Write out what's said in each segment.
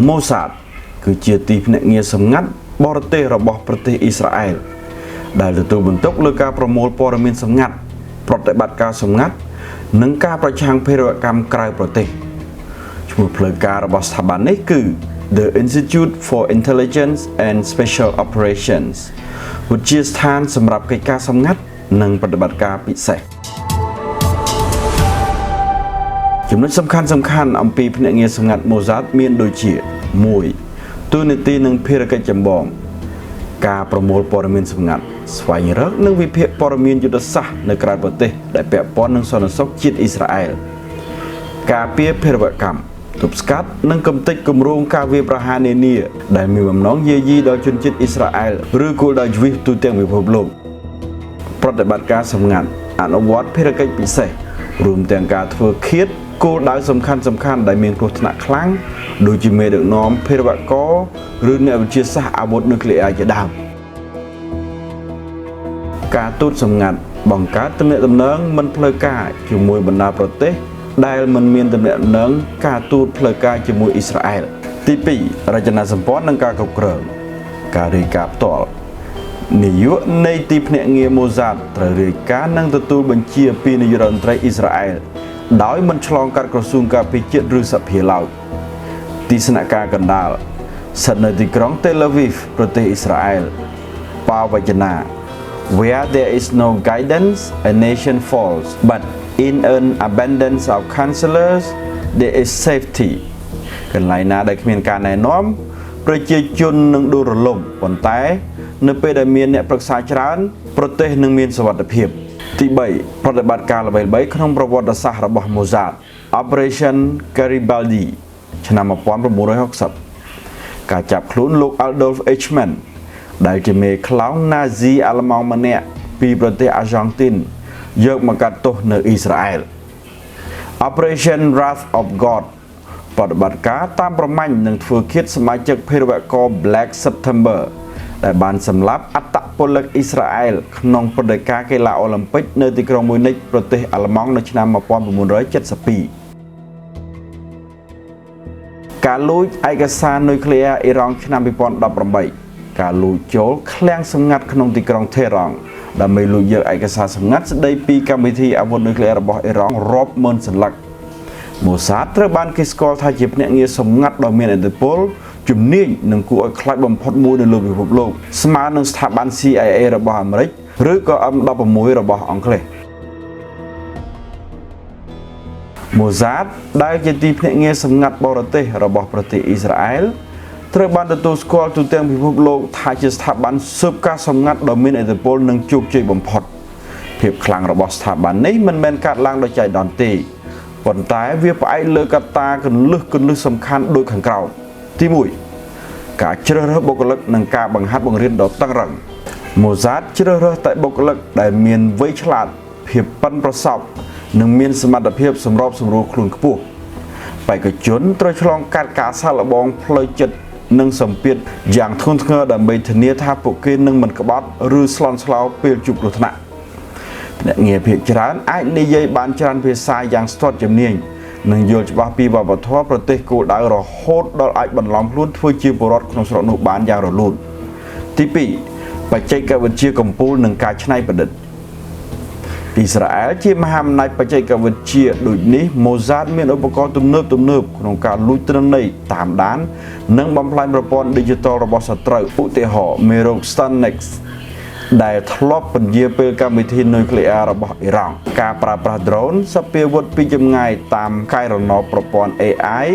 Mossad គឺជាទីភ្នាក់ងារសម្ងាត់បរទេសរបស់ប្រទេសអ៊ីស្រាអែលដែលទទួលបន្ទុកលើការប្រមូលព័ត៌មានសម្ងាត់ប្រតិបត្តិការសម្ងាត់និងការប្រឆាំងភេរវកម្មក្រៅប្រទេសឈ្មោះផ្លូវការរបស់ស្ថាប័ននេះគឺ The Institute for Intelligence and Special Operations វិទ្យាស្ថានសម្រាប់កិច្ចការសម្ងាត់និងប្រតិបត្តិការពិសេសចំណុចសំខាន់សំខាន់អំពីភ្នាក់ងារសម្ងាត់ Mossad មានដូចជា1តួនាទីនិងភារកិច្ចចម្បងការប្រមូលព័ត៌មានសម្ងាត់ស្វែងរកនិងវិភាគព័ត៌មានយុទ្ធសាស្ត្រនៅក្រៅប្រទេសដែលពាក់ព័ន្ធនឹងសន្តិសុខជាតិអ៊ីស្រាអែលការពារភេរវកម្មទប់ស្កាត់និងកំទេចគម្រោងការវាយប្រហារនានាដែលមានបំណងយាយីដល់ជនជាតិអ៊ីស្រាអែលឬគោលដៅជ្វីសទូទាំងពិភពលោកប្រតិបត្តិការសម្ងាត់អនុវត្តភារកិច្ចពិសេសរួមទាំងការធ្វើឃាតគោលដៅសំខាន់សំខាន់ដែលមានគ្រោះថ្នាក់ខ្លាំងដូចជាមេដឹកនាំភេរវករឬអ្នកវិទ្យាសាស្ត្រអាវុធនុយក្លេអ៊ែរជាដើមការទូតសម្ងាត់បង្កើតទំនាក់ទំនងមិនផ្លូវការជាមួយបណ្ដាប្រទេសដែលមិនមានទំនាក់ទំនងការទូតផ្លូវការជាមួយអ៊ីស្រាអែលទី2រចនាសម្ព័ន្ធនិងការគ្រប់គ្រងការរាយការណ៍ផ្ទាល់នាយកនៃទីភ្នាក់ងារ Mossad ត្រូវរាយការណ៍និងទទួលបញ្ជាពីនាយករដ្ឋមន្ត្រីអ៊ីស្រាអែលដោយមិនឆ្លងកាត់ក្រសួងការពារជាតិឬសភាឡើយទីស្នាក់ការកណ្ដាលស្ថិតនៅទីក្រុង Tel Aviv ប្រទេសអ៊ីស្រាអែលបាវចនា Where there is no guidance, a nation falls, but in an abundance of counselors there is safety. កន្លែងណាដែលគ្មានការណែនាំប្រជាជននឹងដួលរលំប៉ុន្តែ នៅពេលដែលមានអ្នកប្រឹក្សាច្រើន ប្រទេសនឹងមានសុវត្ថិភាព ទី3ប្រតិបត្តិការល្បីៗក្នុងប្រវត្តិសាស្ត្ររបស់ Mossad Operation Garibaldi ឆ្នាំ1960ការចាប់ខ្លួនលោក Adolf Eichmann ដែលជាមេខ្លោងណាស៊ីអាល្លឺម៉ង់ម្នាក់ពីប្រទេសអាហ្សង់ទីនយកមកកាត់ទោសនៅអ៊ីស្រាអែល Operation Wrath of God ប្រតិបត្តិការតាមប្រមាញ់និងធ្វើឃាតសមាជិកភេរវករ Black September ដែលបានសម្លាប់អត្តពលិកអ៊ីស្រាអែលក្នុងព្រឹត្តិការណ៍កីឡាអូឡ িম্ ពិកនៅទីក្រុងមុយនិចប្រទេសអាល្លឺម៉ង់នៅឆ្នាំ1972ការលួចឯកសារនុយក្លេអ៊ែរអ៊ីរ៉ង់ឆ្នាំ2018ការលួចចូលឃ្លាំងសម្ងាត់ក្នុងទីក្រុងថេរ៉ង់ដើម្បីលួចយកឯកសារសម្ងាត់ស្ដីពីកម្មវិធីអាវុធនុយក្លេអ៊ែររបស់អ៊ីរ៉ង់រាប់ម៉ឺនសន្លឹក Mossad ត្រូវបានគេស្គាល់ថាជាភ្នាក់ងារសម្ងាត់ដ៏មានឥទ្ធិពលជំនាញនិងគួរឲ្យខ្លាចបំផុតមួយនៅលើពិភពលោកស្មើនឹងស្ថាប័ន CIA របស់អាមេរិកឬក៏ M16 របស់អង់គ្លេស Mossad ដែលជាទីភ្នាក់ងារសម្ងាត់បរទេសរបស់ប្រទេសអ៊ីស្រាអែលត្រូវបានទទួលស្គាល់ទូទាំងពិភពលោកថាជាស្ថាប័នស៊ើបការសម្ងាត់ដ៏មានឥទ្ធិពលនិងជោគជ័យបំផុតភាពខ្លាំងរបស់ស្ថាប័ននេះមិនមែនកើតឡើងដោយចៃដន្យទេប៉ុន្តែវាផ្អែកលើកត្តាគន្លឹះគន្លឹះសំខាន់ដូចខាងក្រោមទី1ការជ្រើសរើសបុគ្គលិកនិងការបង្ហាត់បង្រៀនដ៏តឹងរ៉ឹង Mossad ជ្រើសរើសតែបុគ្គលិកដែលមានវ័យឆ្លាតភាពប៉ិនប្រសប់និងមានសមត្ថភាពសម្របសម្រួលខ្លួនខ្ពស់បេក្ខជនត្រូវឆ្លងកាត់ការសាកល្បងផ្លូវចិត្តនិងសម្ពាធយ៉ាងធ្ងន់ធ្ងរដើម្បីធានាថាពួកគេនឹងមិនក្បត់ឬស្លន់ស្លោពេលជួបគ្រោះថ្នាក់ភ្នាក់ងារភាគច្រើនអាចនិយាយបានច្រើនភាសាយ៉ាងស្ទាត់ជំនាញនិងយល់ច្បាស់ពីវប្បធម៌ប្រទេសគោលដៅរហូតដល់អាចបន្លំខ្លួនធ្វើជាពលរដ្ឋក្នុងស្រុកនោះបានយ៉ាងរលូនទី2បច្ចេកវិទ្យាកម្ពុជានិងការច្នៃប្រឌិតអ៊ីស្រាអែលជាមហាអំណាចបច្ចេកវិទ្យាដូចនេះ Mossad មានឧបករណ៍ទំនើបទំនើបក្នុងការលួចទិន្នន័យតាមដាន និងបំផ្លាញប្រព័ន្ធ Digital របស់សត្រូវឧទាហរណ៍មេរោគ Stuxnet ដែលធ្លាប់ពន្យាពេលកម្មវិធីនុយក្លេអ៊ែររបស់អ៊ីរ៉ង់ការប្រើប្រាស់ drone សព្វាវុធពីចម្ងាយតាមកែរណបប្រព័ន្ធ AI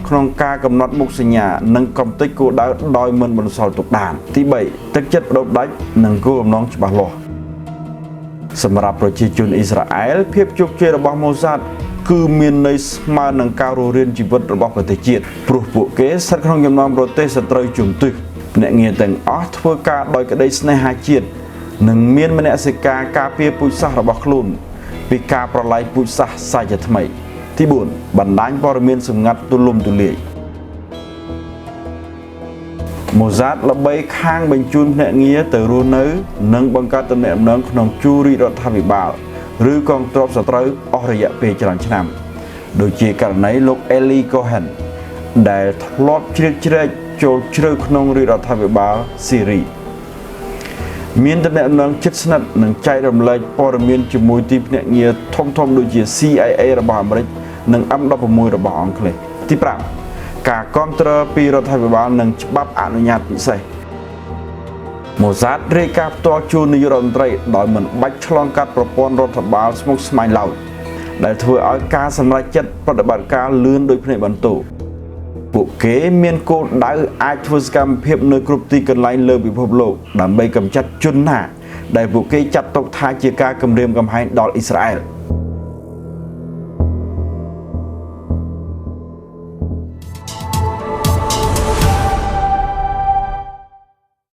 ក្នុងការកំណត់មុខសញ្ញានិងកំទេចគោលដៅដោយមិនបន្សល់ទុកដានទី3ទឹកចិត្តបដូរផ្ដាច់និងគោលបំណងច្បាស់លាស់សម្រាប់ប្រជាជនអ៊ីស្រាអែលភាពជោគជ័យរបស់ Mossad គឺមានន័យស្មើនឹងការរស់រានជីវិតរបស់ប្រទេសជាតិព្រោះពួកគេស្ថិតក្នុងចំណោមប្រទេសសត្រូវជំទិសភ្នាក់ងារទាំងអស់ធ្វើការដោយក្តីស្នេហាជាតិនិងមានមនសិការការពារពូជសាសន៍របស់ខ្លួនពីការប្រឡាយពូជសាសន៍សាជាថ្មីទី4បណ្ដាញព័ត៌មានសម្ងាត់ទូលំទូលាយ Mossad ល្បីខាងបញ្ជូនភ្នាក់ងារទៅរស់នៅ និងបង្កើតទំនាក់ទំនងក្នុងជួររាជរដ្ឋាភិបាលឬកងទ័ពសត្រូវអស់រយៈពេលច្រើនឆ្នាំដូចជាករណីលោក Eli Cohen ដែលធ្លាប់ជ្រៀតជ្រែកចូលជ្រៅក្នុងរាជរដ្ឋាភិបាលស៊ីរីមានទំនាក់ទំនងជិតស្និទ្ធនិងចែករំលែកព័ត៌មានជាមួយទីភ្នាក់ងារធំៗដូចជា CIA របស់អាមេរិកនិង M16 របស់អង់គ្លេសទី5ការគ្រប់គ្រងពីរដ្ឋាភិបាលនិងច្បាប់អនុញ្ញាតពិសេសម៉ូសាតរាយការណ៍ផ្ទាល់ជូននាយករដ្ឋមន្ត្រីដោយមិនបាច់ឆ្លងកាត់ប្រព័ន្ធរដ្ឋបាលស្មុគស្មាញឡើយដែលធ្វើឲ្យការសម្រេចចិត្តប្រតិបត្តិការលឿនដូចភ្នែកបន្ទោពួកគេមានគោលដៅអាចធ្វើសកម្មភាពនៅគ្រប់ទីកន្លែងលើពិភពលោកដើម្បីកម្ចាត់ជនណាដែលពួកគេចាត់ទុកថាជាការគំរាមកំហែងដល់អ៊ីស្រាអែល។